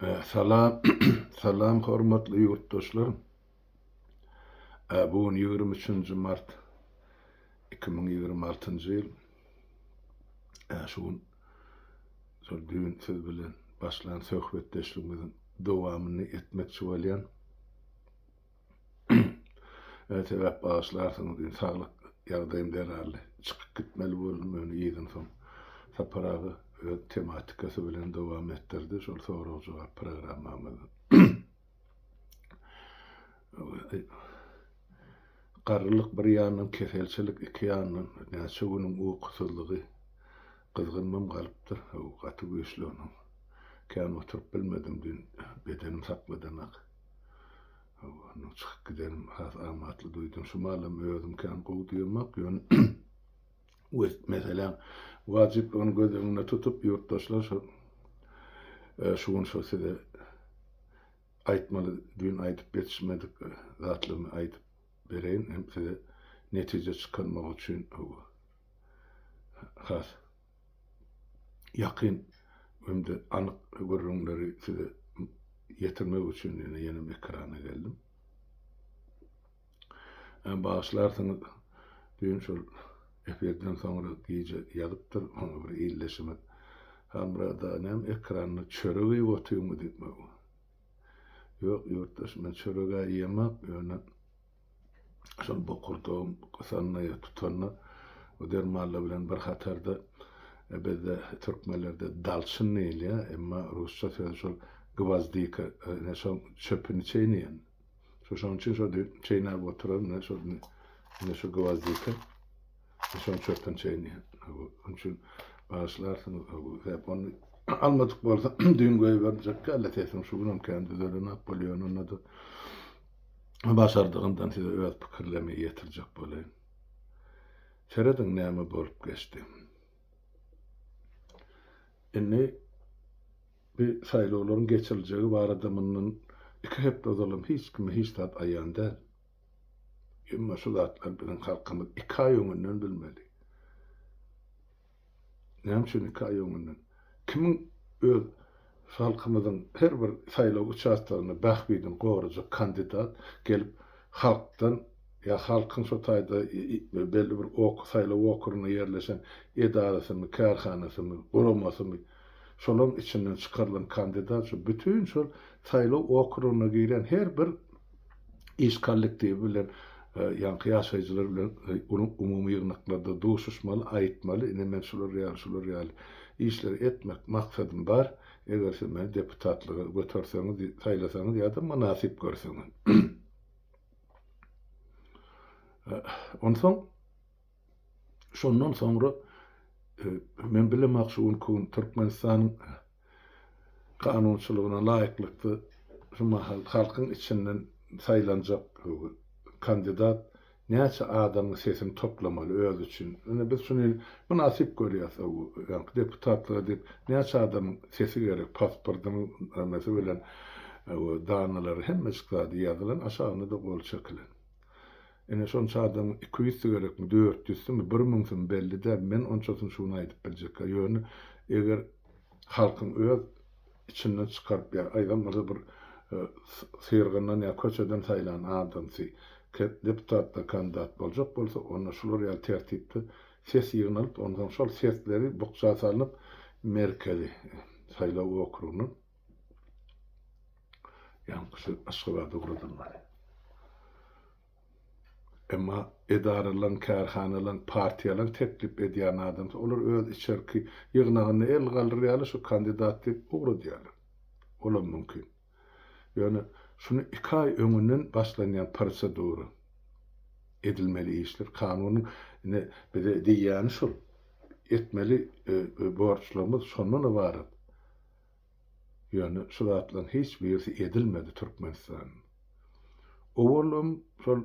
Salam salam hormatly ýurtdaşlar. Bu gün 23-nji mart 2026-njy ýyl. Şu gün şol düýn siz bilen başlan söhbetdeşligimiziň dowamyny etmekçi bolýan. Sebäp bagyşlarsyňyz düýn saglyk ýagdaýym zerarly çykyp gitmeli boldum ýöne yzyny soň Sapar aga öz tematikasy bilen dowam etdirdi şol sorag jogap programmamyzy. Garrylyk bir ýandan keselçilik iki ýandan näçe günüň ukusyzlygy gyzgynmam galypdyr gaty güýçli onuň kän oturyp bilmedim düýn bedenim sakladanak. Ondan çykyp gidenim has amatly duýdum. Şu malam özüm kän gowy duýamok, ýöne meseläň wajyplygyny göz öňünde tutup ýurtdaşlar şu şu gün şo size aýtmaly düýn aýdyp ýetişmedik zatlarymy aýdyp bereýin hem size netije çykarmak üçin has ýakyn hem-de anyk gürrüňleri size ýetirmek üçin ýene ýenem ekrana geldim. Bagyşlarsyňyz, düýn şol efirden soňra gije ýazypdyr maňa bir ildeşimiz. Halmyrat aga näme ekranda çörek iýip otyňmy diýip. Ýok, ýurtdaş, men çöreg-ä iýemok, ýöne Şol bokurdagym gysanda ýa tutanda bu dermanlar bilen bir hatarda bizde türkmenlerde dalçyn diýilýär, emma rusça sözi şol gwozdika, ine şoň çöpüni çeýneýän. Şo şonuň üçin şo çeýnäp oturan ine şol ine şu gwozdika şoň çöpüni çeýneýän. Onuň üçin bagyşlarsyňyz, sebäp ony almadyk bolsa düýn goýberjek däldi sesim şu günem kän düzelenok bolýar ýöne onda-da Başardygymdan size öz pikirlerimi ýetirjek bolaýyn. Serediň näme bolup geçdi. Indi bu saýlawlaryň geçiriljegi barada mundan iki hepde ozalam hiç kime hiç zat aýan däl. Emma şu zatlary biziň halkymyz iki aý öňünden bilmeli. Näme üçin iki aý öňünden? Kimiň öz halkymyzyň her bir saýlaw uçastogynda bähbidini gorajak kandidat gelip halkdan ýa halkyň şo taýda belli bir ok saýlaw okrugynda ýerleşen edarasymy, kärhanasymy, guramasymy şolaryň içinden çykarylan kandidat şo bütin şol saýlaw okrugyna girýän her bir iş kollektiwi bilen, ýaňky ýaşaýjylar bilen umumy ýygnaklarda duşuşmaly, aýtmaly, ine men şular ýaly, şular ýaly işleri etmek maksadym bar, eger siz meni deputatlyga göterseňiz, saýlasaňyz ýa-da mynasyp görseňiz. Onsoň şondan soňra men bilemok şu günki gün Türkmenistanyň Kanunçylygyna laýyklykda şu mahal halkyň içinden saýlanjak kandidat näçe adamyň sesini toplamaly özi üçin. Ine biz şuny mynasyp görýäs ýaňky deputatlyga diýip näçe adamyň sesi gerek pasportynyň nämesi bilen danalary hemmejik zady ýazylan aşagynda-da gol çekilen. Ine şonça adamyň iki ýüzsi gerekmi dört ýüzsimi bir müňsimi belli däl men onçasyny şu gün aýdyp biljekgä ýöne eger halkyň öz içinden çykaryp ýa aýdan bolsa bir syrgyndan ýa köçeden saýlan adamsy deputatlyga kandidat boljak bolsa onda şular ýaly tertipde ses ýygnalyp onsoň şol sesleri bukja salnyp merkezi saýlaw okrugyna ýaňky şu Aşgabada ugradylmaly. Emma edaralaryň, kärhanalaryň, partiýalaryň teklip edýän adamsy, olar öz içerki ýygnagynda el galdyr ýaly şu kandidat diýip ugradýarlar. Olam mümkin. Ýöne şuny iki aý öňünden başlanýan prosedura, edilmeli işler, kanunyň ine bize diýýäni şul. Etmeli borçlarymyz şondan ybarat. Ýöne şu zatlaryň hiç birisi edilmedi Türkmenistanda. Owalam şol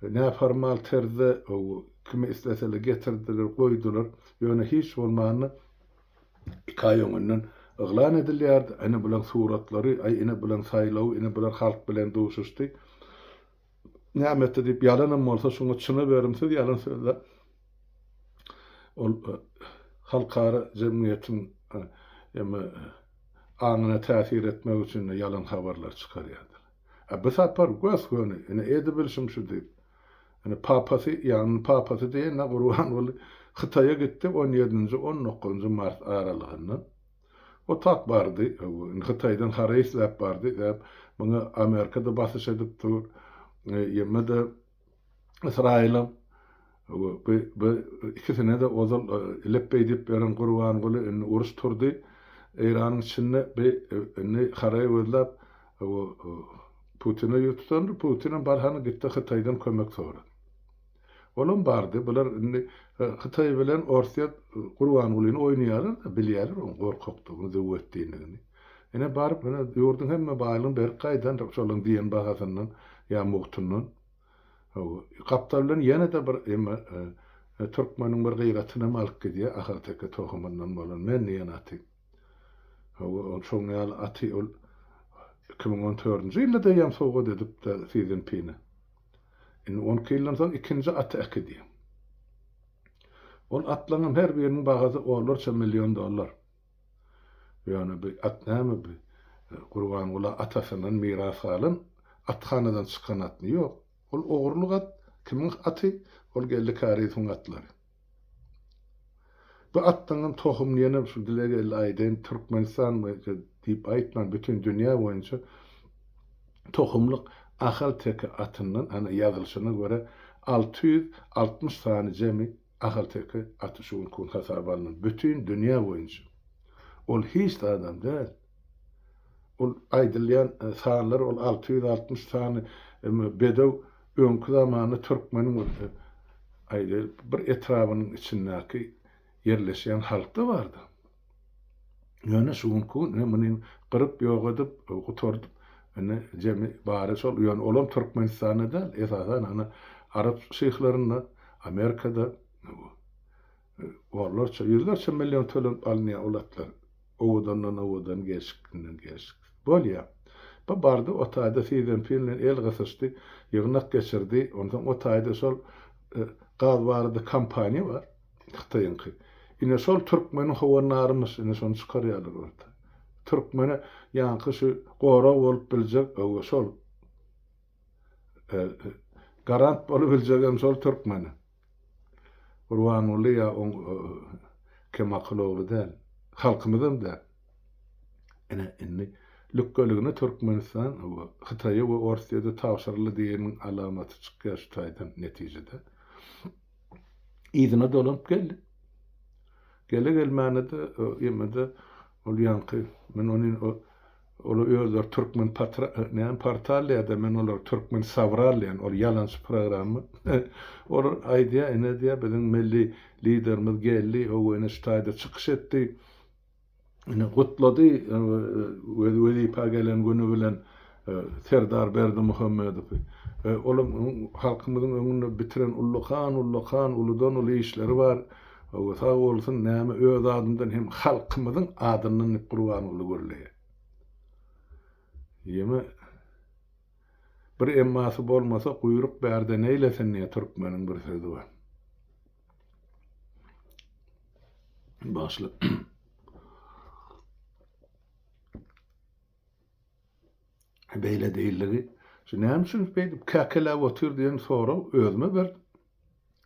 näformal terzde kimi isleseler getirdiler, goýdular. Ýöne hiç bolmanda iki aý öňünden yglan edilýärdi. Ine bulaň suratlary, aý ine bulaň saýlawy, ine bular halk bilen duşuşdy. Näme etdi diýip ýalanam bolsa şuňa çyna berimsiz ýalan sözläp ol halkara jemgyýetiň eme. aňyna täsir etmek üçin-de ýalan habarlar çykarýardylar. A bu sapar gös-göni, ine, edibilşim şu diýip, ine, papasy, ýagny papasy diýen-ä Gurbanguly Hytaýa gitdi on ýedinji, on dokuzynjy mart aralygynda. O tak bardy, indi Hytaýdan haraý isläp bardy, sebäp muňa Amerika-da basyş edip dur, ýeme-de Ysraýylam. Bu bu ikisine-de ozal lepbeý diýip beren Gurbanguly indi uruş turdy Eýranyň içinde bi indi haraý gözläp Putine ýüz tutandyr, Putinem barhana gitdi Hytaýdan kömek sorady. Olam bardy. Bular indi Hytaý bilen Orsýet Gurbangulyny oýnaýarlar-da, bilýärler onuň gorkakdygyny, züwwetdinligini. Ine baryp, ine ýurduň hemme baýlygyny berip gaýdandyr şolaryň diýen bahasyndan ýa mugtundan. Hawa, gapdal bilen ýene-de bir emme türkmeniň bir gyratynam alyp gidýär, ahalteke tohumyndan bolan men diýen aty. Hawa, ol şoň ýaly aty ol 2014-nji ýylda-da eýýäm sowgat edipdi Si Szinpine. Indi 12 ýyldan soň ikinji aty äkidýär. Ol atlaryňam her biriniň bahasy onlarça million dollar. Ýöne bu at näme bu? Gurbangula atasyndan miras galan athanadan çykan atmy? Ýok. Ol ogurlyk at. Kimiň aty? Ol Geldi Kärizowyň atlary. Bu atlaryňam tohumyny ýene şu dile geldi aýdaýyn, Türkmenistan diýip aýtman bütin dünýä boýunça tohumlyk ahalteke atyndan ana ýazylyşyna görä 660 sany jemi ahalteke aty şu günki gün hasaba alnan bütin dünýä boýunça. Ol hiç zadam däl. Ol aýdylýan sanlar ol 660 sany bedew öňki zamanda türkmeniň aýdaýly bir etrabynyň içindäki ýerleşýän halkda bardy. Ýöne şu günki gün ine muny gyryp ýok edip gutardyp indi jemi bary şol ýöne olam Türkmenistanda däl esasan ana arap şyhlarynda Amerikada onlarça ýüzlerçe million tölenip alynýar ol atlar. Owadandan owadan, gelşiklinden gelşiksiz. Bolýa. Bu bardy, o taýda Si Szinpin bilen el gysyşdy, ýygnak geçirdi. Onsoň o taýda şol gaz barada kompaniýa bar, Hytaýyňky. Ine, şol türkmeniň howandarymyş, ine, şony çykarýarlar orta. Türkmene ýaňky şu gorag bolup biljek, hawa, şol. Garant bolubiljegem şol türkmene. Gurbanguly ýa oň kemakyl ogly däl. Halkymyzam däl. Ine indi lükgeligine Türkmenistan Hytaýa we Orsýede tabşyryldy diýeniň alamaty çykýar şu taýdan netijede. Yzyna dolanyp geldi. Gele gelmäne-de ýene-de ol ýaňky men ony Olar özleri türkmen patra näme portal diýýärde men olary türkmen sawral diýýän ol ýalançy programma olar aýdýar ine diýýär biziň milli liderimiz geldi hawa ine şu taýda çykyş etdi ine gutlady wezipä gelen güni bilen Serdar Berdimuhamedowy olam halkymyzyň öňünde bitiren ullakan ullakan uludan uly işleri bar hawa sag bolsun näme öz adymdan hem halkymyzyň adyndan diýip Gurbanguly gürleýär. Ýeme bir emmasy bolmasa guýruk bärde neýlesin diýýär türkmeniň bir sözi bar. Başla. Beýle diýildigi. Şu näme üçin beýdip käkeläp otyr diýen sorag özüme berdim.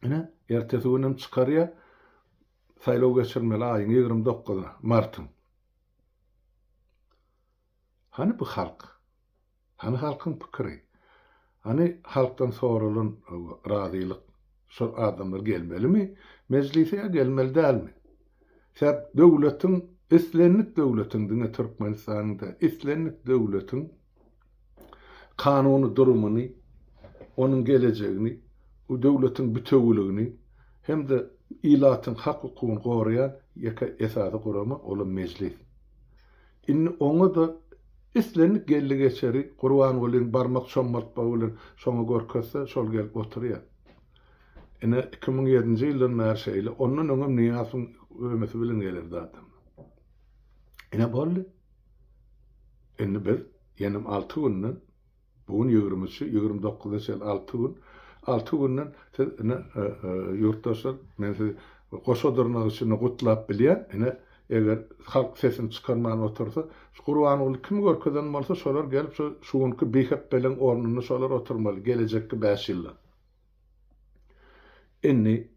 Ine, ertesi günem çykarýar. Saýlaw geçirmeli aýyň 29-na, martyň. Hany bu halk? Hany halkyň pikiri? Hany halkdan soralan razylyk? Şol adamlar gelmelimi mejlise ýa gelmeli dälmi? Sebäp döwletiň, islendik döwletiň, diňe Türkmenistanyň däl, islendik döwletiň kanuny durumyny, onuň gelejegini, döwletiň bitewüligini hem-de ilatyň hak-hukugyny goraýan ýeke esasy gurama olam Mejlis. Indi oňa-da islendik geldi-geçeri Gurbangulyň barmak çommaltmagy bilen şoňa görkezse, şol gelip oturýar. Ine, 2007-nji ýyldan bäri şeýle. Ondan öňem Nyýazowyň ömesi bilen gelerdi adamlar. Ine boldy. Indi biz ýenem alty günden, bu gün ýigrimi üçi, ýigrimi dokuza çenli alty gün, alty günden siz ine, ýurtdaşlar, men sizi goşa dyrnak içinde gutlap bilýän, ine, Eger halk sesini çykarman otursa, şu Gurbanguly kimi görkezen bolsa, şolar gelip şu şu günki bihepbeliň ornunda şolar oturmaly gelejekki bäş ýylda. Indi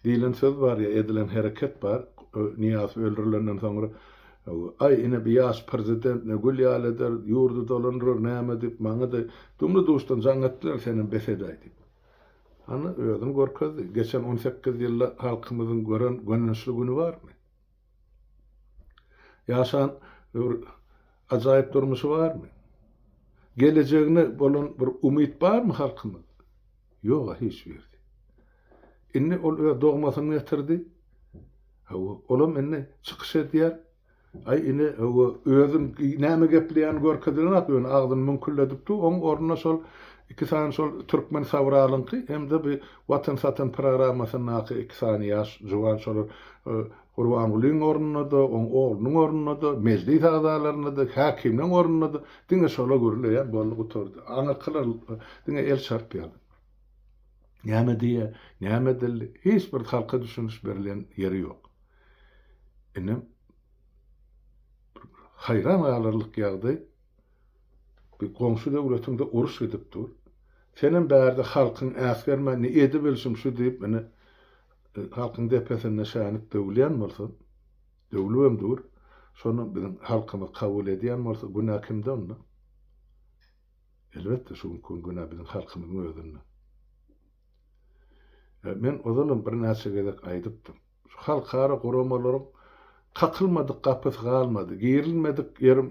diýlen söz bar ýa edilen hereket bar, Nyýazow öldürilenden soňra, Aý, ine bi ýaş prezident ne gül ýaly eder, ýurdy dolandyrar näme diýip, maňa-da dumly-duşdan jaň etdiler, senem bes edäý diýip. Hany, özüni görkezdi. Geçen on sekiz ýylda halkymyzyň gören gönençli güni barmy? Ýaşan bir ajaýyp durmuşy barmy? Gelejegine bolan bir umyt barmy halkymyzda? Ýog-a hiç birisi. Indi ol öz dogmasyny getirdi. Hawa, olam indi çykyş edýär. Aý ine, hawa, özüm näme gepleýänini görkezilenok, ýöne agzyny müňkülledip dur. Oň ornuna şol iki sany şol türkmen Sawralyňky hem-de bi Watan satan programmasyndaky iki sany ýaş juwan şolar Gurbangulyň ornuna-da, oň oglunyň ornuna-da, mejlis agzalaryna-da, häkimleň ornuna-da diňe şola gürleýär, boldy gutardy. Aňyrkylar diňe el çarpýarlar. Näme diýýär, näme edildi, hiç bir halka düşündiriş berilýän ýeri ýok. Indi haýran galarlyk ýagdaý, bir goňşy döwletiňde uruş gidip dur. Senem bärde halkyň äsgermän ne edibilşim şu diýip ine halkyň depesinde şänik döwülýän bolsa, döwlübem dur, şony biziň halkymyz kabul edýän bolsa günä kimde onda? Elbetde şu günki gün günä biziň halkymyzyň özünde. Men ozalam birnäçe gezek aýdypdym. Şu halkara guramalaryň kakylmadyk gapysy galmady, girilmedik ýerim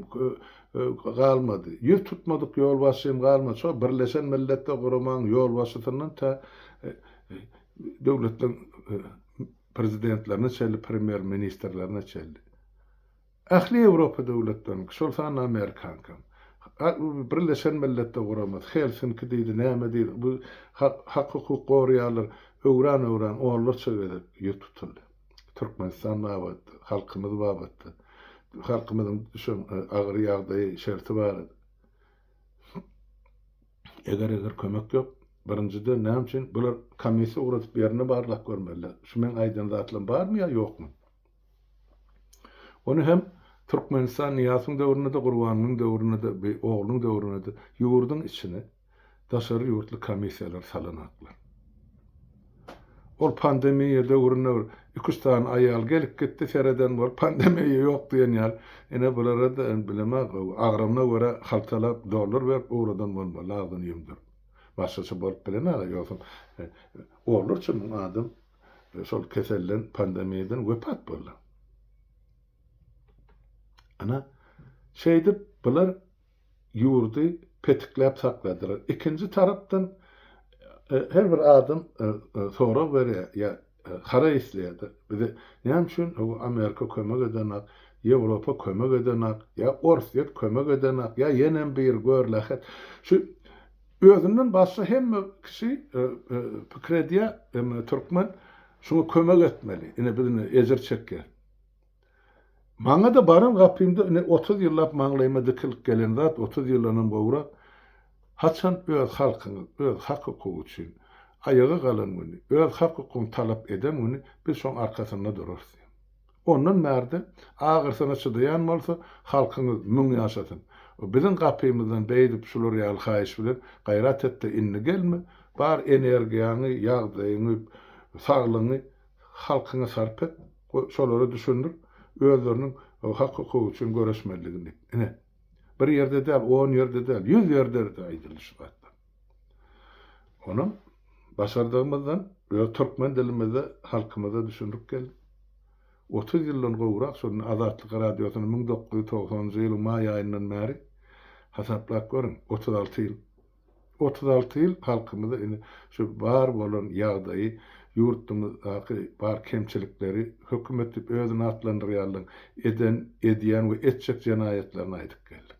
galmady, ýüz tutmadyk ýolbaşçym galmady. Şo Birleşen Milletler Guramaň ýolbaşçysyndan tä döwletleriň prezidentlerine çenli, premýer-ministrlerine çenli. Ähli Ýewropa döwletleriniňki, şol sanda Amerikanyňkam. Birleşen Milletler Guramasy, Helsinki diýdi, näme diýdi, bu hak-hukuk goraýanlar öwran-öwran onlarça gezek ýüz tutuldy. Türkmenistan babatda, halkymyz babatda, halkymyzyň düşen agyr ýagdaýy, şerti barada. Eger-eger kömek ýok, birinjiden näme üçin bular komissiýa ugradyp ýerine barlap görmeliler. Şu meň aýdan zatlarym barmy ýa ýokmy? Ony hem Türkmenistan Nyýazowyň döwründe-de, Gurbangulyň döwründe-de, bi oglunyň döwründe-de ýurduň içine daşary ýurtly komissiýalary salanaklar. Ol pandemiýa döwründe bir iki-üç sany aýal gelip gitdi, sereden bolup pandemiýa ýok diýen ýaly. Ine bulara-da indi bilemok, agramyna görä haltalap dollar berip ugradan bolmaly agzyny ýumduryp. Başgaça bolup bilenok, ýogsam onlarça müň adam şol keselden, pandemiýadan wepat boldy. Ana, şeýdip bular ýurdy petikläp sakladylar. Ikinji tarapdan her bir adam sorag berýär ýa haraý isleýär-de, bize näme üçin Amerika kömek edenak, Ýewropa kömek edenak, ýa Orsýet kömek edenak, ýa ýenem biri gör lähet. Şu Özünden başga hemme kişi pikir edýär, emma türkmen şuňa kömek etmeli. Ine biz ine ejir çekýäs. Maňa-da baran gapymda ine 30 ýyllap maňlaýyma dikilip gelen zat, 30 ýyldanam gowrak, haçan öz halkyňyz öz hak-hukugy üçin aýaga galan güni, öz hak-hukugyny talap eden güni biz şoň arkasynda durarys diýen. Ondan bärde agyrsyna çydaýan bolsa, halkyňyz müň ýaşasyn. Biziň gapymyzdan beýdip şular ýaly haýyş bilen gaýrat et-de indi gelme, bar energiýaňy, ýagdaýyňy, saglygyňy halkyňa sarp et, şolara düşündir, özleriniň hak-hukugy üçin göreşmelidigini. Ine, bir ýerde däl, on ýerde däl, ýüz ýerde-de aýdyldy şu zatlar. Onam başardygymyzdan öz türkmen dilimizde halkymyza düşündirip geldik. 30 ýyldan gowrak şonda Azatlyk Radiosyny 1990-njy ýylyň maý aýyndan bäri hasaplap görüň, 36 ýyl. 36 ýyl halkymyza indi şu bar bolan ýagdaýy, ýurtdumyzdaky bar kemçilikleri, hökümet diýip özüni atlandyrýanlaryň eden, edýän we etjek jenaýatlaryny aýdyp geldik.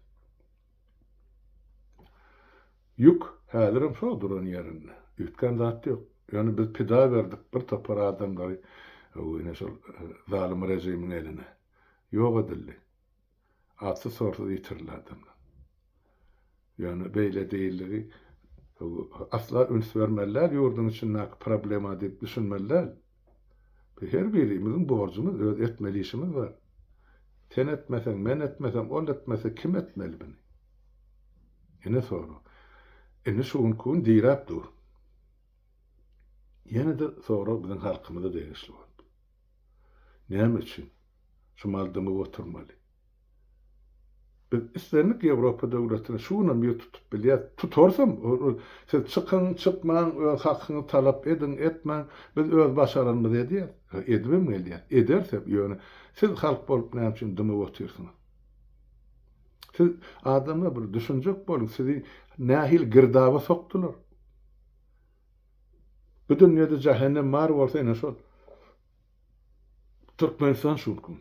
Ýük häzirem şo duran ýerinde. Üýtgän zat ýok. Ýöne biz pida berdik bir topar adamlary ine şol zalym režimiň eline. Ýok edildi. Atsyz-sorsuz ýitirildi adamlar. Ýöne beýle diýildigi asla üns bermeli däl ýurduň içindäki problema diýip düşünmeli däl. Her birimiziň borjumyz, öz etmeli işimiz bar. Sen etmeseň, men etmesem, ol etmese kim etmeli bini? Ine sorag. Indi şu günki gün diräp dur. Ýene-de sorag biziň halkymyza degişli boldy. Näme üçin şu mal dymyp oturmaly? Biz islendik Ýewropa döwletine şu günem ýüz tutup bilýäs. Tutarsam, siz çykyň, çykmaň, öz hakyňyzy talap ediň, etmäň, biz öz başaranymyzy edýäs. Edibem gelýäs. Ederisem, ýöne siz halk bolup näme üçin dymyp otyrsyňyz? Siz adamlar bir düşünjek boluň, sizi nähili girdaba sokdular. Bu dünýede jähennem bar bolsa ine şol. Türkmenistan şu gün.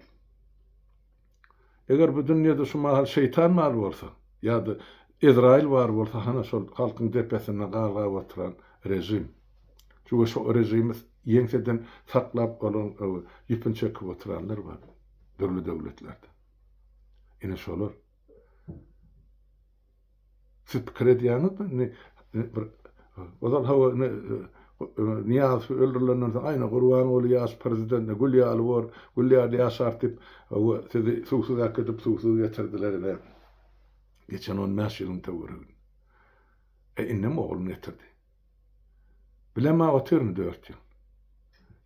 Eger bu dünýede şu mahal şeýtan bar bolsa, ýa-da Ezraýyl bar bolsa, hana şol halkyň depesinde galgap oturan režim. Şu we şo režimi ýeňseden saklap olaryň ýüpüni çekip oturanlar bar dürli döwletlerde. Ine şolar. Siz pikir edýäňizmi indi bir ozal hawa indi Nyýazow öldürilenden soň aýna Gurbanguly ýaş prezident gül ýaly bor, gül ýaly ýaşar diýip hawa sizi suwsuz äkidip suwsuz getirdiler ine geçen 15 ýylyň töwereginde. E indem ogluny getirdi. Bilemä otyryn 4 ýyl.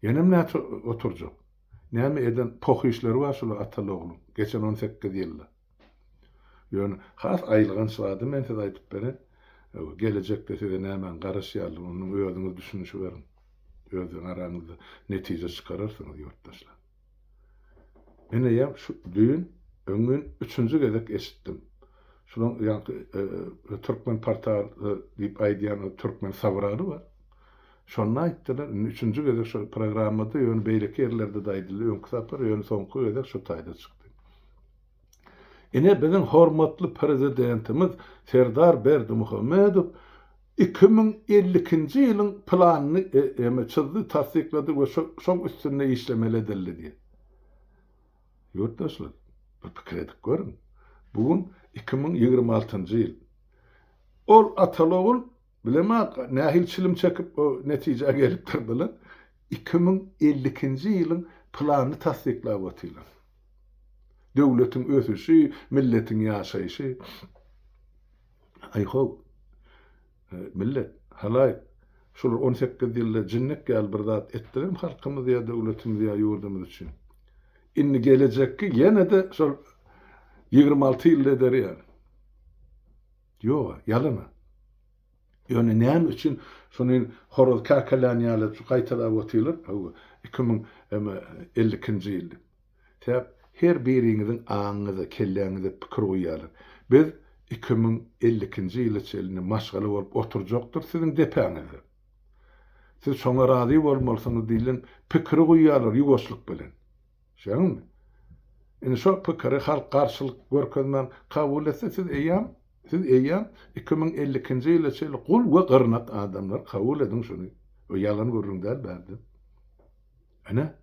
Ýenem näçe oturjak? Näme eden poh işleri bar şular ataly ogluň geçen 18 ýylda. Ýöne has aýylganç zady men size aýdyp bereýin. Gelejekde size nämäň garaşýanlygyny onuň özüňiz düşünişiberiň. Özüň araňyzda netije çykararsyňyz ýurtdaşlar. Men eýýäm şu düýn, öňňin üçünji gezek eşitdim. Şulaň ýaňky Türkmen portal diýip aýdýan Türkmen sobraly bar. Şonda aýtdylar, indi üçünji gezek şol programmada, ýöne beýleki ýerlerde-de aýdyldy öňki sapar, ýöne soňky gezek şu taýda çykdy. Ine biziň hormatly Prezidentimiz Serdar Berdimuhamedow 2052-nji ýylyň planyny eme çyzdy, tassyklady we şo şoň üstünde işlemeli edildi diýip. Ýurtdaşlar, bir pikir edip görüň. Bu gün 2026-njy ýyl. Ol ataly-ogul Bilemok, nähili çilim çekip o netijä gelipdir bular. 2052-nji ýylyň planyny tassyklap otyrlar. Döwletiň ösüşi, milletiň ýaşaýşy. Aý-how, millet, halaýyk, şular on sekiz ýylda jinnek ýaly bir zat etdilermi halkymyz ýa döwletimiz ýa ýurdumyz üçin? Indi gelejekki ýene-de şol 26 ýylda eder ýaly. Ýog-a, ýalan-a. Ýöne näme üçin şuny horaz käkelän ýaly gaýtalap otyrlar? Hawa, 2052-nji ýyl diýip. Sebäp her biriňiziň aňyňyza, kelläňize pikir guýýarlar. Biz 2052-nji ýyla çenli maşgala bolup oturjakdyrys siziň depäňizde. Siz şoňa razy bolmalysyňyz diýlen pikiri guýýarlar ýuwaşlyk bilen. Şeňmi? Indi şo pikiri halk garşylyk görkezmän kabul etse siz eýýäm siz eýýäm 2052-nji ýyla çenli gul we gyrnak adamlar kabul ediň şuny. Bu ýalan gürrüň däl bärde. Ine,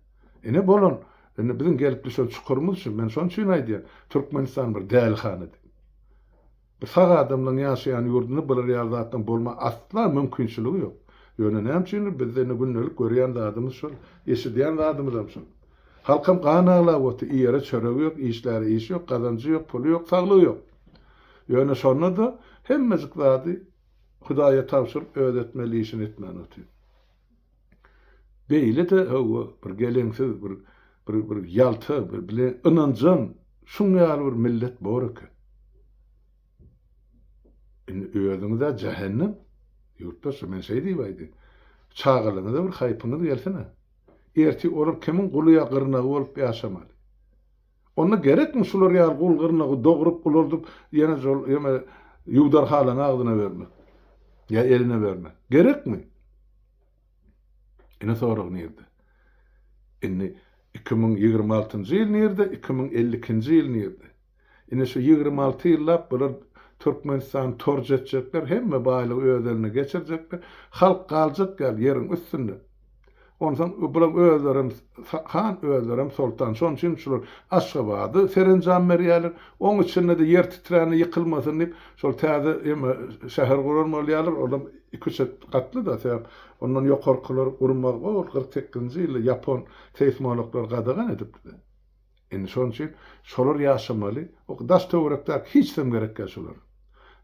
ine bolan indi biziň gelip düşen çukurymyz şu. Men şonuň üçin aýdýan, Türkmenistan bir dälihana diýip. Bu sag adamlaryň ýaşaýan ýurdunda bular ýaly zatlaryň bolma asla mümkinçiligi ýok. Ýöne näme üçindir bizde indi gündelik görýän zadymyz şol, eşidýän zadymyzam şol. Halkam gan aglap otyr, iýere çöregi ýok, işläre işi ýok, gazanjy ýok, puly ýok, saglygy ýok. Ýöne şonda-da hemmejik zady Hudaýa tabşyryp öz etmeli işini etmän otyr. Beýle-de hawa bir geleňsiz bir bir bir ýalta bir bile ynanjaň şuň ýaly bir millet bor eken. Indi özüňiz-ä jähennem ýurtdaşlar men şeý diýip aýdaýyn. Çagalaryňyza bir haýpyňyz gelsene. Ertir olar kimiň guly ýa gyrnagy bolup ýaşamaly. Onda gerekmi şular ýaly gul gyrnagy dogrup ulaldyp ýene şol ýene ýuwdar halany agzyna bermek ýa eline bermek. Gerekmi? Ine sorag nirde? Indi 2026-njy ýyl nirde, 2052-nji ýyl nirde? Ine şu 26 ýyllap bular Türkmenistany torç etjekler, hemme baýlygy öz eline geçirjekler. Halk galjak ýaly ýeriň üstünde. Onsoň bulaň özlerem han, özlerem soltan. Şonuň üçin şular Aşgabada serenjam berýärler. Oň içinde-de ýer titrände ýykylmasyn diýip, şol täze eme şäher guran bolýarlar. Olam iki-üç gatly-da, sebäp ondan ýokarkylar gurmagy ol 48-nji ýylda ýapon seýsmologlar gadagan edipdi. Indi şonuň üçin şolar ýaşamaly. O daş-töwerekdäki hiç sem gerek däl şolara.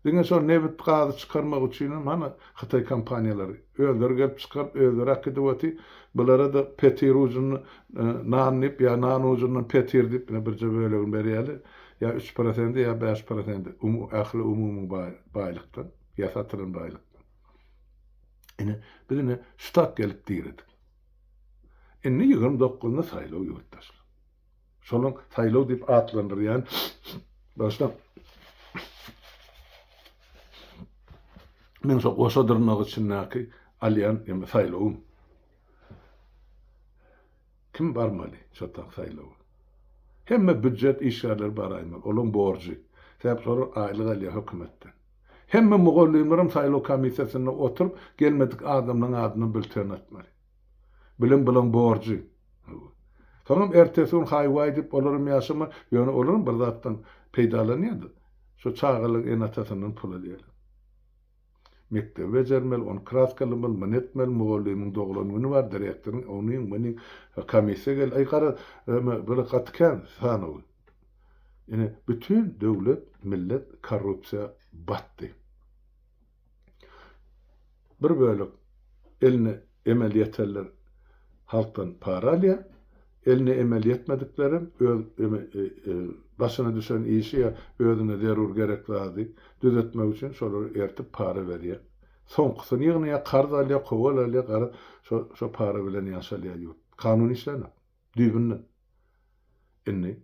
Diňe şol nebit gazy çykarmak üçinem hany hytaý kompaniýalary özleri gelip çykaryp özleri äkidip otyr. Bulara-da petir ujunda nan diýip ýa nan ujundan petir diýip ine birje bölegini berýärler. Ýa üç prosendi ýa bäş prosendi ähli umumy baýlykdan ýa satylan baýlykdan. Ine biz ine şu tak gelip diredik. Indi 29-nda saýlaw ýurtdaşlar. Şonuň saýlaw diýip atlandyrýan başda men şo goşa dyrnak içindäki alýan ýa saýlawym. Kim barmaly şo tak saýlawa? Hemme býujet işgärleri baraýmaly. Olaň borjy. Sebäp şolar aýlyk alýar hökümetden. Hemme mugallymlaram saýlaw komissiýasynda oturyp, gelmedik adamlaryň adyndan bülten atmaly. Bilim bulaň borjy. Soňam ertesi gün haý-waý diýip olaram ýaşama, ýöne olaram bir zatdan peýdalanýar-da. Şo çagalaryň ene-atasyndan pul alýarlar. Mekdebi bejermeli, ony kraskalamaly, muny etmeli, mugallymyň doglan güni bar, direktoryň, onyň, munyň, komissiýa geldi. Aý garaz, bile gaty kän sanawy. Ine, bütin döwlet, millet korrupsiýa batdy. Bir bölek eline emel ýetenler halkdan para alýar, eline emel ýetmediklerem öz başyna düşen işi ýa özüne zerur gerek zady düzetmek üçin şolary ertip para berýär. Soňkusyny ýygnaýar, karz alýar, kowal alýar, garaz şo şo para bilen ýaşalýar ýurt. Kanun işlänok. Düýbünden. Indi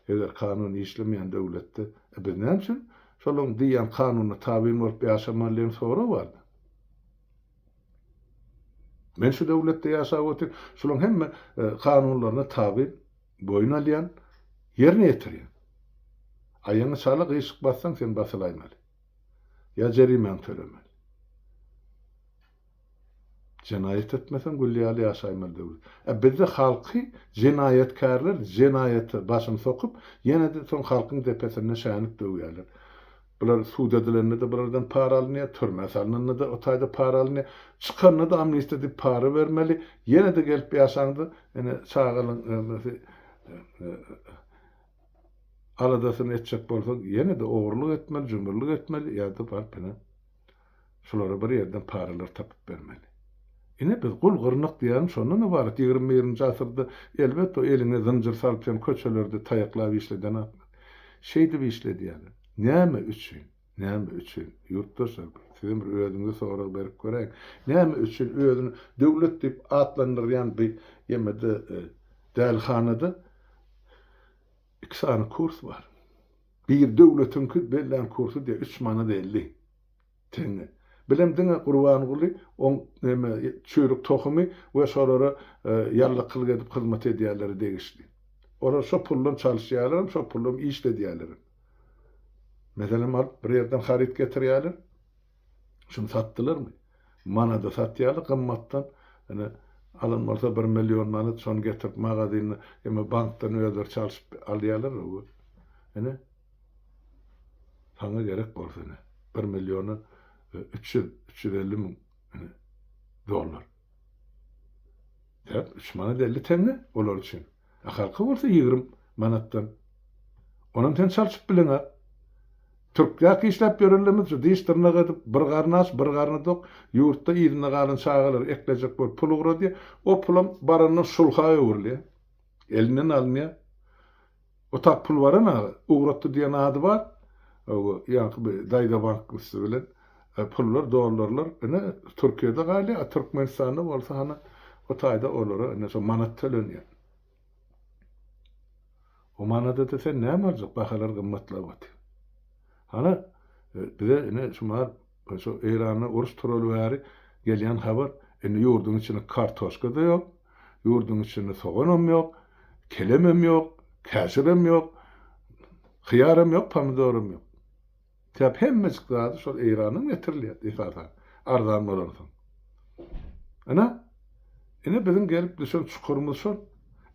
Eger kanun işlemeýän döwletde, e biz näme üçin şolaryň diýýän kanunyna tabyn bolup ýaşamaly diýen sorag bardy. Men şu döwletde ýaşap otyryn, şolaryň hemme kanunlaryna tabyn, boýun alýan, ýerine ýetirýän. Aýaňy çala gyşyk bassaň sen basylaýmaly. Ýa jerimäňi tölemeli. Jenaýat etmeseň gül ýaly ýaşaýmaly döwlet. A bizde halky jenaýatkärler jenaýata başyny sokup, ýene-de soň halkyň depesinde şänik döwýärler. Bular sud edilende-de bulardan para alynýar, türmä salnanda-da o taýda para alynýar. Çykanda-da amnistiýa diýip para bermeli. Ýene-de gelip ýaşaňda ene çagalaň ömrüsi aladasyny etjek bolsaň ýene-de ogurlyk etmeli, jümürlik etmeli ýa-da baryp ene Şulara bir ýerden paralar tapyp bermeli. Ine biz gul gyrnak diýýänim şondan ybarat 21-nji asyrda elbetde o eliňe zynjyr salyp seni köçelerde taýaklap işledenakmy. Şeýdip işledýärler. Näme üçin? Näme üçin? Ýurtdaşlar sizem bir özüňize sorag berip göräýiň. Näme üçin özüni döwlet diýip atlandyrýan bir ýemede dälihanada iki sany kurs bar. Biri döwletiňki bellän kursy diýýär üç manat 50. Teňňe. Bilem diňe Gurbanguly oň neme çüýrük tohumy we şolara ýallakylyk edip hyzmat edýänlere degişli. Olar şo puldan çalyşýarlaram, şo puldan işledýärlerem. Meselem alyp bir ýerden haryt getirýärler. Şuny satdylarmy? Manada satýarlar gymmatdan. Ine alan bolsa bir million manat şony getirip magazinde ýa bankdan özleri çalşyp alýarlar. Ine Saňa gerek bolsa ine, bir milliona 300, 350 müň ine, dollar. Sebäp 3 manat 50 teňňe olar üçin. A halka bolsa 20 manatdan. Onam sen çalşyp bileňä. Türkdäki işläp ýörenlerimiz şu diş dyrnak edip, bir garny aç, bir garny dok, ýurtda yzynda galan çagalary eklejek bolup pul ugradýar. O pulam barandan şulha öwrülýär. Elinden alynýar. O tak pul baran aga, ugratdy diýen ady bar. Hawa, ýaňky bir daýza bank üsti bilen pullar, dollarlar ine Türkiýede galýar, a Türkmenistanda bolsa hany o taýda olara ine şo manat tölenýär. O manada-da sen näme aljak, bahalar gymmatlap otyr. Hany bize ine şu mahal şu Eýranda uruş turaly bäri gelýän habar, indi ýurduň içinde kartoşka-da ýok, Ýurduň içinde soganam ýok, kelemem ýok, käşirem ýok, hyýaram ýok, pomidoram ýok. Sebäp hemmejik zady şol Eýrandan getirilýär esasan, arzan bolansoň. Ine. Ine biziň gelip düşen çukurymyz şol.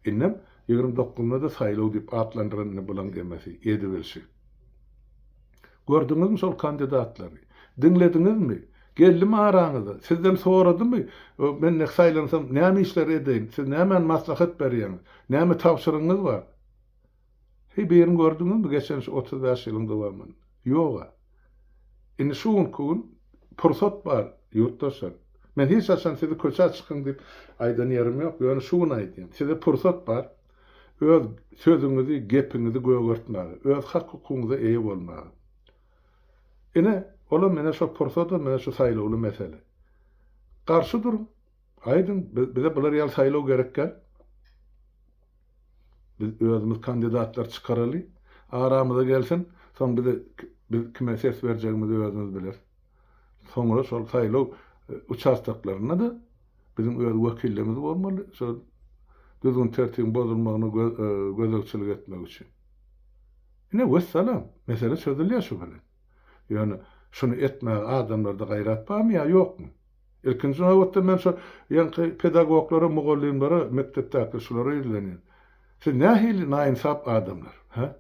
Indem 29-da-da saýlaw diýip atlandyran ine bulaň emesi, edibilşi. Gördüňizmi şol kandidatlary? Diňlediňizmi? Geldimi araňyza? Sizden soradymy? Men nek saýlansam näme işler edeýin? Siz nämäni maslahat berýäňiz? Näme tabşyrygyňyz bar? Heý birini gördüňizmi geçen şu 35 ýylyň dowamynda? Ýog-a. Indi şu günki gün pursat bar, ýurtdaşlar. Men hiç haçan sizi köçä çykyň diýip aýdan ýerim ýok, ýöne şu gün aýdýan. Size pursat bar. Öz sözüňizi, gepiňizi gögertmäge, öz hak-hukugyňyza eýe bolmaga. Ine, olam ine şo pursadam ine şu saýlawly mesele. Garşy duruň. Aýdyň, bize bular ýaly saýlaw gerek däl. Biz özümiz kandidatlar çykaraly, aramyza gelsin, soň bize biz kime ses berjegimizi özümiz bileris. Soňra şol saýlaw uçastoklarynda-da biziň öz wekillerimiz bolmaly, şol düzgün-tertibiň bozulmagyna gözegçilik etmek üçin. Ine, wessalam, mesele çözülýär şu bilen. Ýöne şuny etmäge adamlarda gaýrat barmy ýa ýokmy? Ilkinji nobatda men şo ýaňky pedagoglara, mugallymlara, mekdepdäki şulara ýüzlenýän. Siz nähili naýynsap adamlar, hä?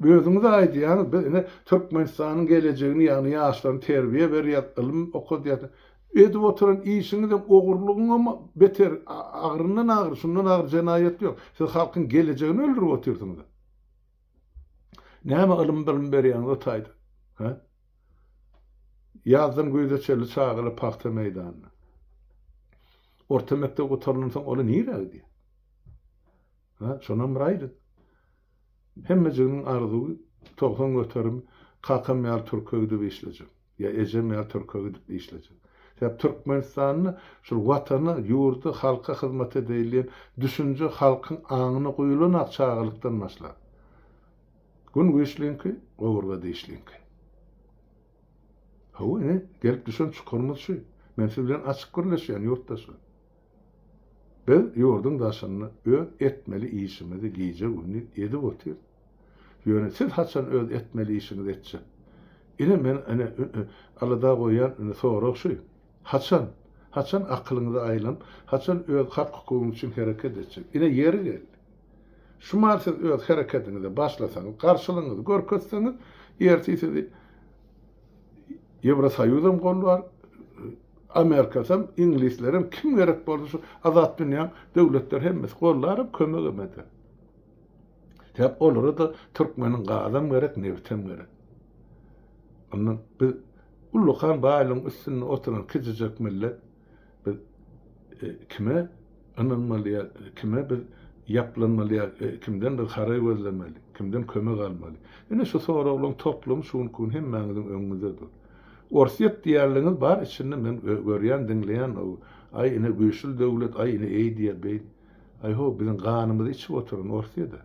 Özüňiz aýdýaňyz, biz ine Türkmenistanyň gelejegini, ýagny ýaşlaryny terbiýe berýäs, ylym okadýas. Edip oturan işiňizem ogurlygyňam beter, agryndan agyr, şundan agyr jenaýat ýok. Siz halkyň gelejegini öldürip otyrsyňyz. Näme ylym-bilim berýäňiz o taýda? Hä? Ýazdan güýze çenli çagalar pagta meýdanynda. Orta mekdep gutarandan soň olar nirä gidýär? Hä? Şonam bir aýdyň. Hemmejiginiň arzuwy 90% kakam ýaly türke gidip işlejek. Ýa ejem ýaly türke gidip işlejek. Sebäp Türkmenistanda şul watana, ýurda, halka hyzmat edeýin diýen düşünje halkyň aňyna guýulanak çagalykdan başlap. Gün güýçliňki, gowurga dişliňki. Hawa, ine, gelip düşen çukurymyz şu. Men siz bilen açyk gürleşýän, ýurtdaşlar. Biz ýurduň daşynda öz etmeli işimizi gije-gündiz edip otyrys. Ýöne siz haçan öz etmeli işiňizi etjek? Ine, men, ine, alada goýýan, ine, sorag şu. Haçan? Haçan akylyňyza aýlanyp, haçan öz hak-hukugyňyz üçin hereket etjek? Ine, ýeri geldi. Şu mal siz öz hereketiňize başlasaňyz, garşylygyňyzy görkezseňiz, ertir sizi Ýewrosoýuzam gollar, Amerikasam, iňlislerem, kim gerek bolsa şu azat dünýäň döwletleri hemmesi gollaram, kömegem eder. Sebäp olara-da türkmeniň gazam gerek, nebitem gerek. Ondan biz ullakan baýlygyň üstünde oturan kiçijek millet, Biz kime ynanmaly ýa kime biz ýaplanmaly ýa kimden biz haraý gözlemeli, kimden kömek almaly? Ine şu soraglaryň toplumy şu günki gün hemmäňiziň öňüňizde dur. Orsýet diýýänligiňiz bar içinde men görýän, diňleýän aý ine güýçli döwlet, aý ine eý diýýär, beý. Aý how biziň ganymyzy içip oturan Orsýet-ä.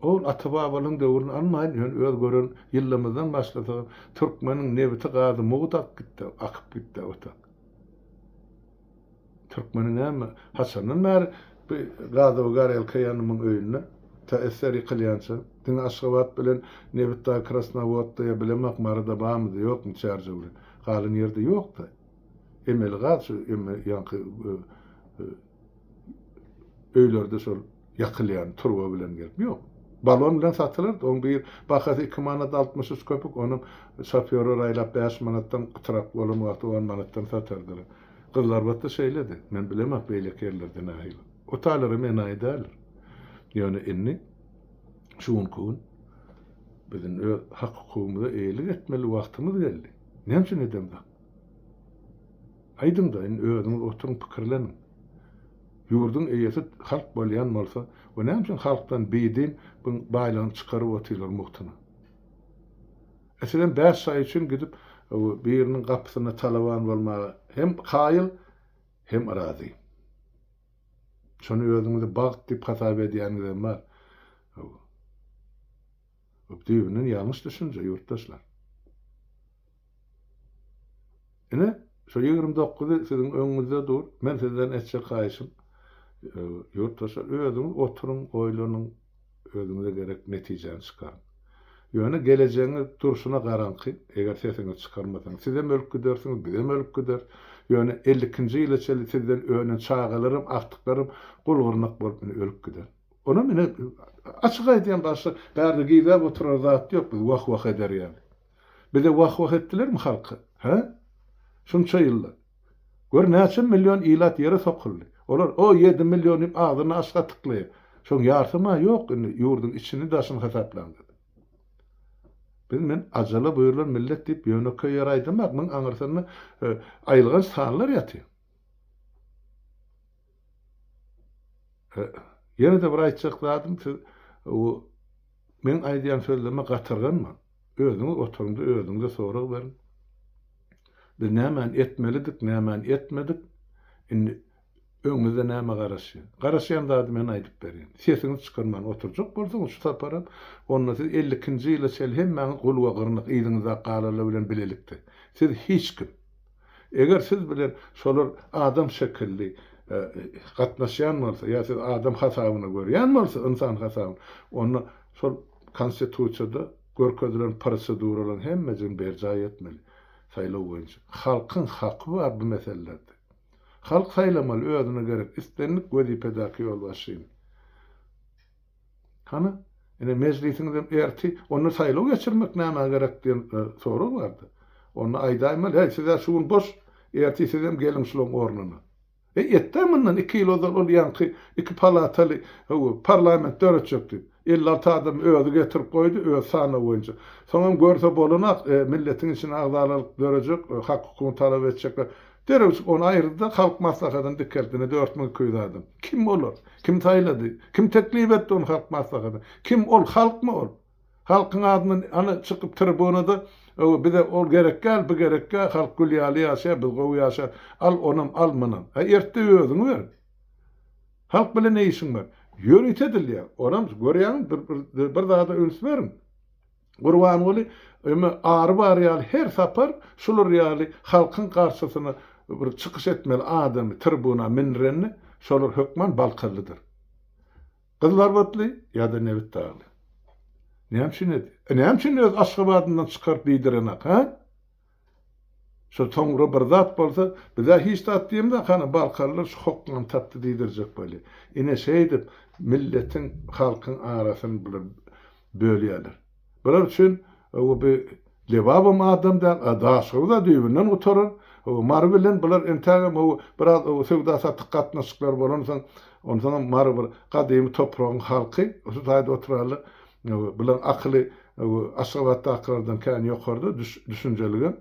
Ol ata-babalaryň döwrüni almaýyn, ýöne öz gören ýyllarymyzdan başlasagam, türkmeniň nebiti, gazy mugt akyp gitdi, akyp gitdi o tak. Türkmeni näme, haçandan bäri bu gazowy gorelka ýanymyň öýünde, ta SSR ýykylýança, diňe Aşgabat bilen Nebitdag Krasnowodda ýa bilemok Maryda barmydy, ýokmy Çärjewde, galan ýerde ýokdy. Emeli gaz şu emme ýaňky öýlerde şol ýakylýan turba bilen gelip. Ýok. Balon bilen satylardy. Oň bir bahasy 2 manat 63 köpük, onuň şofýorlar aýlap 5 manatdan gytyrak bolan wagty 10 manatdan satardylar. Gyzlarbatda şeýledi. Men bilemok beýleki ýerlerde nähili. O taýlaram enaýy däldir. Ýöne indi şu günki gün biziň öz hak-hukugymyza eýelik etmeli wagtymyz geldi. Näme üçin edemzok? Aýdyň-da, indi özüňiz oturyň pikirleniň. Ýurduň eýesi halk bolýan bolsa, o näme üçin halkdan bidin bu baýlygyny çykaryp otyrlar mugtuna? E sizem bäş şaý üçin gidip biriniň gapysynda talaban bolmaga hem kaýyl, hem razy. Şony özüňize bagt diýip hasap edýäniňizem bar. Bu düýbünden ýalňyş düşünje, ýurtdaşlar. Ine, şo 29-y siziň öňüňizde dur. Men sizden etjek haýyşym, ýurtdaşlar, özüňiz oturyň, oýlanyň, özüňize gerek netijäni çykaryň. Ýöne gelejegiňiz durşuna garaňky, eger sesiňizi çykarmasaňyz, sizem ölüp gidersiňiz, bizem ölüp gideris. Ýöne 52-nji ýyla çenli sizden önen çagalaram, agtyklaram gul-gyrnak bolup ine ölüp gider. Onam ine açyk aýdýan başga bärde gizläp oturar zat ýok biz wah-wah eder ýaly. Bize wah-wah etdilermi halka? Hä? Şunça ýylda. Gör näçe million ilat ýere sokuldy. Olar o ýedi million diýip agzyny aç gatyklaýar. Şoň ýarsam-a ýok indi ýurduň içini daşyny hasaplaňda. Biz men ajala buýrulan millet diýip ýönekeý ýere aýdamak, muň aňyrsynda aýylganç sanlar ýatyr. Ýene-de bir aýtjak zadym siz meň aýdýan sözlerime gatyrganmaň. Özüňiz oturyňda özüňize sorag beriň. Biz nämäni etmelidik, nämäni etmedik? Indi öňümizde näme garaşýar? Garaşýan zady men aýdyp berýän. Sesiňizi çykarman oturjak bolsaňyz şu saparam, onda siz 52-nji ýyla çenli hemmäňiz gul we gyrnak yzyňyzdaky galanlar bilen bilelikde. Siz hiç kim. Eger siz bilen şolar adam şekilli gatnaşýan bolsa ýa siz adam hasabyna görýän bolsa, ynsan hasabyna, onda şol Konstitusiýada görkezilen proseduralaryň hemmejigini berjaý etmeli saýlaw boýunça. Halkyň haky bar bu meselelerde. Halk saýlamaly özüne gerek islendik wezipedäki ýolbaşçyny. Hany, ine mejlisiňizem erti, onda saýlaw geçirmek nämä gerek diýen sorag bardy. Onda aýdaýmaly, heý, siz-ä şu gün boş, ertir sizem geliň şulaň ornuna. Eý, etdä mundan iki ýyl ozal ol ýaňky iki palataly, hawa, parlament döretjek diýip. 56 adamy özi getirip goýdy, öz sanawy boýunça. Soňam görse bolanak, milletiň içinde agzalalyk dörejek, hak-hukugyny talap etjekler. Derewjik ony aýyrdy-da, Halk Maslahatyny dikeltdi, ine 4200 adam. Kim olar? Kim saýlady? Kim teklip etdi ony Halk Maslahatyna? Kim ol, halkmy ol? Halkyň adyndan ana çykyp tribunada Hawa bize ol gerek däl, bu gerek däl, halk gül ýaly ýaşaýar, biz gowy ýaşaýarys. Al onam, al munam. A ertde özüňi ber. Halk bilen ne işiň bar? Ýörite edilýär. Onam görýäňmi bir, bir, bir zada üns beriň. Gurbanguly eme ary bar ýaly her sapar şular ýaly halkyň garşysyna bir çykyş etmeli adamy tribuna mindirende şolar hökman balkanlydyr. Gyzylarbatly ýa-da Nebitdagly. Näme üçin edýär? E näme üçin öz Aşgabadyndan çykaryp diýdirenak, hä? Şo soňra bir zat bolsa, biz-ä hiç zat diýemzok, hany balkanlar şu hokgany tapdy diýdirjek bolýar. Ine şeýdip milletiň, halkyň arasyny bular bölýärler. Bular üçin bu Lebabam adam däl, a Daşoguz-a düýbünden gutaran. Mary bilen bular entägem biraz söwda-satyk gatnaşyklary bolansoň, onsoňam Mary bir gadymy topragyň halky, şu taýda oturarlar. Bularyň akyly Aşgabatdakylardan kän ýokarda, düşünjeligem.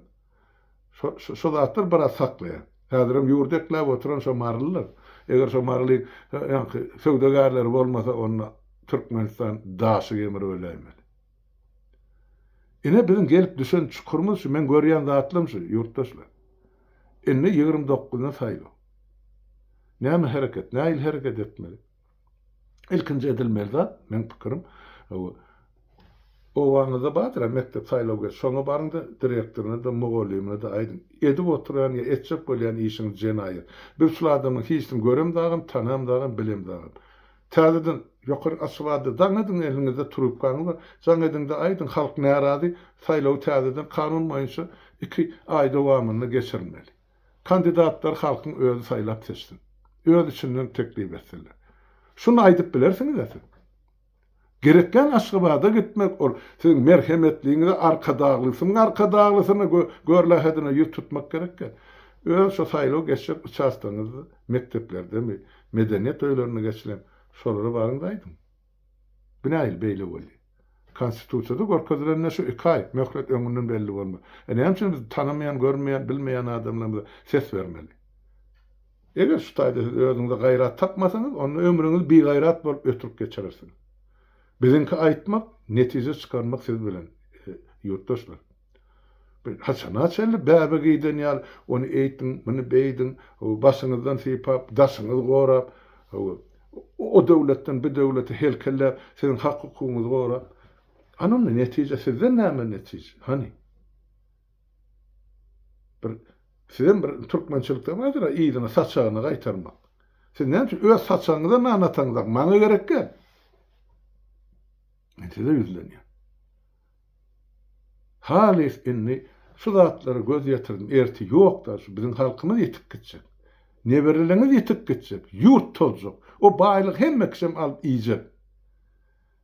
Şo zatlar biraz saklaýar. Häzirem ýurdy ekläp oturan şo marylylar. Eger şo maryly ýaňky söwdagärleri bolmasa onda Türkmenistan daşy gemirip öläýmeli. Ine biziň gelip düşen çukurymyz şu, men görýän zatlarym şu ýurtdaşlar. Indi 29-na saýlaw. Näme hereket, nähili hereket etmeli? Ilkinji edilmeli zat, meň pikirim, obaňyzda bardyr-a mekdep saýlaw geç, şoňa baryň-da direktoryna-da, mugallymyna-da aýdyň, edip oturýan ýa etjek bolýan işiňiz jenaýat. Biz şul adamyň hiçsini göremzagam, tanamzagam, bilemzagam. Täzeden ýokary Aşgabatda jaň ediň eliňizde trubkaňyz bar, jaň ediň-de aýdyň, halk närazy, saýlawy täzeden kanun boýunça iki aý dowamynda geçirilmeli. Kandidatlary halkyň özi saýlap seçsin. Öz içinden teklip etsinler. Şuny aýdyp bilersiňiz-ä siz. Gerekýän Aşgabada gitmek ol siziň merhemetliňize arkadaglysynyň arkadaglysyna görlähedine ýüz tutmak gerek däl. Öz şo saýlaw geçjek uçastogyňyzda mekdeplerdemi, medeniýet öýlerinde geçilen şolara baryň-da aýdyň. Bu nähili beýle bolýar? Konstitusiýada görkezilende şu iki aý möhlet öňünden belli bolmaly. E näme üçin biz tanamaýan, görmeýän, bilmeýän adamlarymyza ses bermeli? Eger şu taýda siz özüňize gaýrat tapmasaňyz, onda ömrüňizi bigaýrat bolup ötürip geçirersiňiz. Biziňki aýtmak, netije çykarmak siz bilen, ýurtdaşlar. Haçana çenli bäbek iýden ýaly ony eýtiň, muny beýdiň, başyňyzdan sypap, daşyňyzy gorap, o döwletden bu döwlete helkelläp, siziň hak-hukugyňyzy gorap. Hany onda netije, sizden näme netije? Hany? Bir sizem bir türkmençilikde bardyr-a, yzyna saçagyna gaýtarmak. Siz näme üçin öz saçagyňyza nan ataňyzak, maňa gerek däl. Men size ýüzlenýän. Halys indi. şu zatlara göz ýetirdim, ertir ýok-da, şu biziň halkymyz ýitip gitjek. Nebereleriňiz ýitip gitjek, ýurt tozjak. O baýlygy hemme kişem alyp iýjek.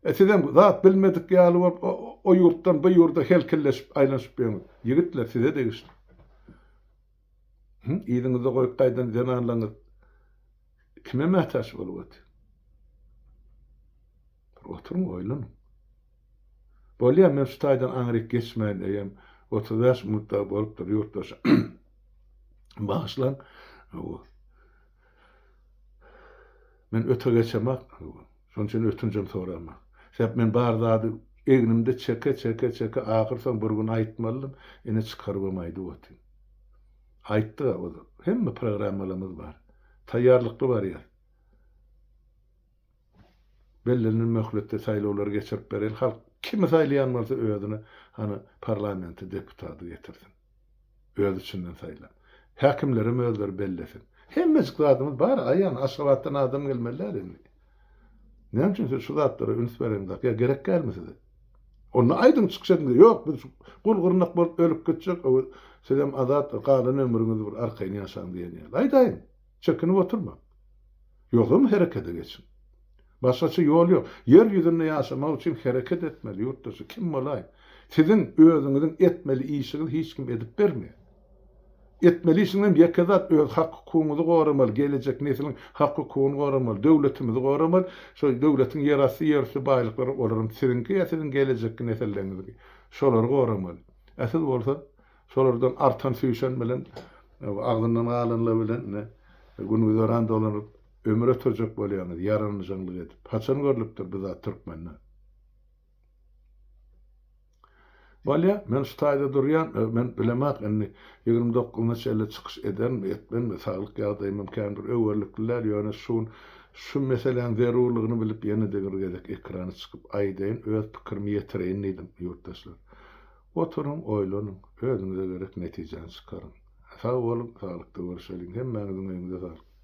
E sizem zat bilmedik ýaly bolup o ýurtdan bu ýurda helkilleşip aýlanyşyp ýörüňiz. Ýigitler size degişli. Hü, yzyňyzda goýup gaýdan zenanlaryňyz kime mätäç bolup otyr? Bir oturyň oýlanyň. Bolýa men şu taýdan aňryk geçmäýin eýýäm 35 minut dagy bolupdyr ýurtdaş. Bagyşlaň. Men öte geçemak. Şonuň üçin ötünjem soramak. Sebäp men bar zady egnimde çeke çeke çeke ahyr soň bir gün aýtmalydym. Ine çykarybam aýdyp otyryn. Aýtdyk-a ozal. Hemme programmalarymyz bar. Taýýarlykly barýas. Bellenilen möhletde saýlawlary geçirip bereli. Halk kimi saýlaýan bolsa özüne hany parlamente deputady getirsin. Öz içinden saýlap. Häkimlerem özleri bellesin. Hemmejik zadymyz bar aýan Aşgabatdan adam gelmeli däl indi. Näme üçin siz şu zatlara üns bereňzok ýa gerek dälmi size? Onda aýdyň çykyş ediň ýok biz gul gyrnak bolup ölüp gitjek sizem azat galan ömrüňizi bir arkaýyn ýaşaň diýen ýaly. Aýdaýyň. Çekinip oturmaň. Ýogsam herekete geçiň. Başgaça ýol ýok. Ýer ýüzünde ýaşamak üçin hereket etmeli, ýurtdaşy, kim bolaý. Siziň özüňiziň etmeli işiňizi hiç kim edip bermeýär. Etmeli işiňizem ýeke zat, öz hak-hukugyňyzy goramaly, gelejek nesliň hak-hukugyny goramaly, döwletimizi goramaly. Şo döwletiň ýerasty, ýerüsti baýlyklary olaram siziňki ýa siziň gelejekki nesilleriňiziňki. Şolary goramaly. Ä siz bolsa şolardan artan-süýşen bilen, agzyndan galanlar bilen ine gün-güzeran dolanyp, Ömür ötürjek bolýaňyz ýaranjaňlyk edip. Haçan görlüpdir bu zat türkmende? Bolýa, men şu taýda durýan, men bilemak indi 29-na çenli çykyş edermi, etmenmi, saglyk ýagdaýymam kän bir öwerlikli däl, ýöne şu gün şu meseläň zerurlygyny bilip ýene-de bir gezek ekrana çykyp aýdaýyn, öz pikirimi ýetireýin diýdim, ýurtdaşlar. Oturyň, oýlanyň, özüňize gerek netijäni çykaryň. Sag boluň, saglykda görüşeliň, hemmäňiziň öýüňize saglyk.